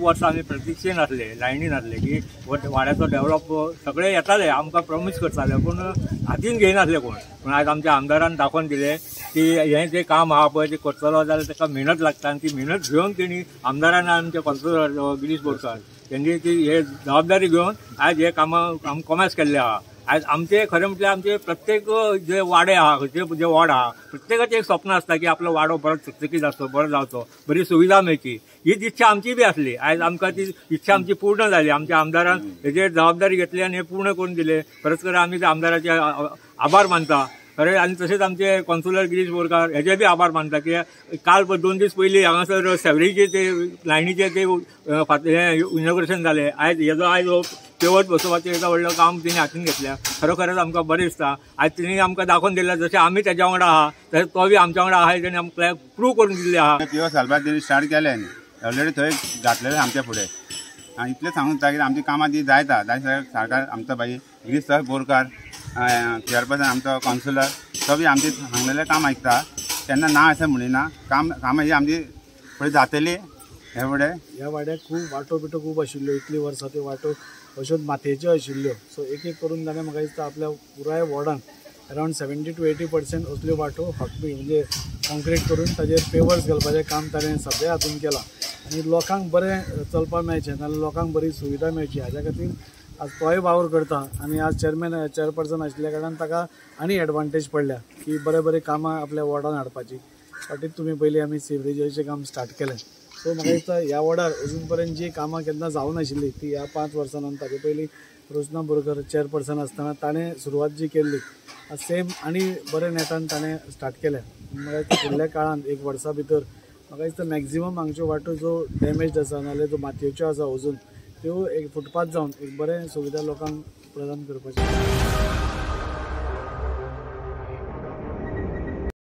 वर्सां आमी प्रतिक्षेन आसले, लायनीन आसले की वाड्याचो डेव्हलप सगळे येताले, आमकां प्रॉमीस करताले, पूण हातीन घेयनासले कोण. पूण आयज आमच्या आमदारान दाखोवन दिलें की हें जें काम आहा पळय तें करतलो जाल्यार ताका मेहनत लागता आनी ती मेहनत घेवन तेणी आमदारान आमचे कॉन्सुलर गिरीश बोरकार तेंची ती हे जबाबदारी घेवन आयज हे कामां आमी कोमेस केल्ले आहा. आयज आमचे खरें म्हटल्यार आमचे प्रत्येक जे वाडे आहा, जे वॉर्ड आहा, प्रत्येकाचें एक स्वप्न आसता की आपलो वाडो बरो चकचकीत आसचो, बरो जावचो, बरी सुविधा मेळची, हीच इच्छा आमची बी आसली. आयज आमकां ती इच्छा आमची पूर्ण जाली. आमच्या आमदारान हेजेर जबाबदारी घेतली आनी हें पूर्ण करून दिलें. खरेंच खरें आमी त्या आमदाराचे आभार मानता खरें. आनी तशेंच आमचे कॉन्सुलर गिरीश बोरकार हेजे बी आभार मानता की काल 2 दीस पयलीं हांगासर सेवरीचे ते लायनीचे ते हें इनॉग्रेशन जालें. आयज हेजो आयज पेवट बसोवपाचें येदो व्हडलो काम तिणें हातीन घेतल्या. खरोखरच आमकां बरें दिसता. आयज तिणें आमकां दाखोवन दिलें जशें आमी तेज्या वांगडा आहा तशें तो बी आमच्या वांगडा आहा, तेणें आमकां प्रूव करून दिल्लें आहा. पेवर घालपाक तेणी स्टार्ट केलें ऑलरेडी, थंय घातलेलें आमच्या फुडें. आनी इतलें सांगून जाता की आमची कामां ती जायता. सरकार आमचो भाई गिरीश सर बोरकार चेअरपर्सन आमचो कावन्सिलर तो बी आमचें सांगलेलें काम आयकता, तेन्ना ना अशें म्हणिना. कामां ही आमची फुडें जातली हे फुडें. ह्या वाड्याक खूब वाटो बिटो खूब आशिल्ल्यो, इतली वर्सां त्यो वाटो अश्योच मातयेच्यो आशिल्ल्यो. सो एक एक करून ताणें म्हाका दिसता आपल्या पुराय वॉर्डान अरावंड 70 to 80% असल्यो वाटो हॉटमी म्हणजे कॉन्क्रीट करून ताजेर पेवर्स घालपाचें काम ताणें सगळें हातून केलां आनी लोकांक बरें चलपाक मेळचें, नाल्यार लोकांक बरी सुविधा मेळची हाज्या खातीर आज तोय वावर करता. आनी आज चेअरपर्सन आशिल्ल्या कारणान ताका आनी एडवांटेज पडल्या की बरें बरें कामां आपल्या वॉर्डान हाडपाची. फाटीं तुमी पयलीं आमी सिवरेजाचें काम स्टार्ट केलें. सो म्हाका दिसता ह्या वॉर्डार अजून पर्यंत जी कामां केन्ना जावनाशिल्ली ती ह्या 5 वर्सां आनी ताजे पयलीं रोजना बोरकर चेअरपर्सन आसतना ताणें सुरवात जी केल्ली सेम आनी बरें नेटान ताणें स्टार्ट केलें. म्हाका दिसता फुडल्या काळांत एक वर्सा भितर म्हाका दिसता मॅक्झिमम हांगच्यो वाटो जो डॅमेज आसा नाल्यार जो मातयेच्यो आसा अजून त्यो एक फुटपाथ जावन एक बरें सुविधा लोकांक प्रदान करपाचें.